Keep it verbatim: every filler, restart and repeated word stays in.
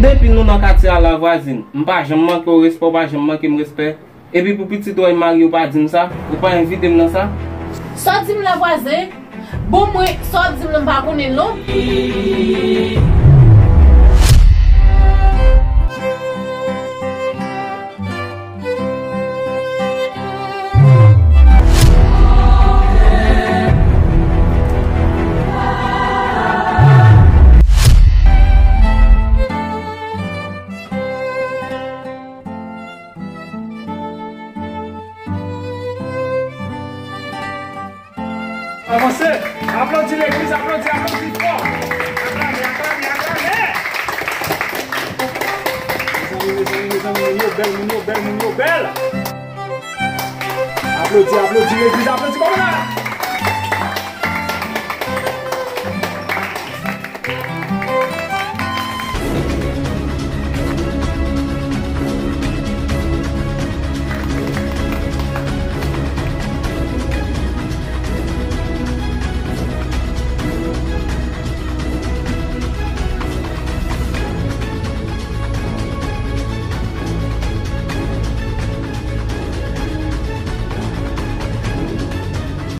Depi nou nan katye a, Lavwazin, m pa janm manke w respè, w pa janm manke m respè. Epi pou pitit ou wè m marye, ou pa di m sa, ou pa envite m nan sa. Sa w di m, Lavwazen? Bon, mwen, sa w ap di m nan, m pa konnen non. Avanse! Aplodi legliz, aplodi, aplodi fò! Aklame, aklame, aklame! Mezanmi, mezanmi, mezanmi, moun yo bèl, moun yo bèl, moun yo bèl! Aplodi, aplodi legliz, aplodi kòman la?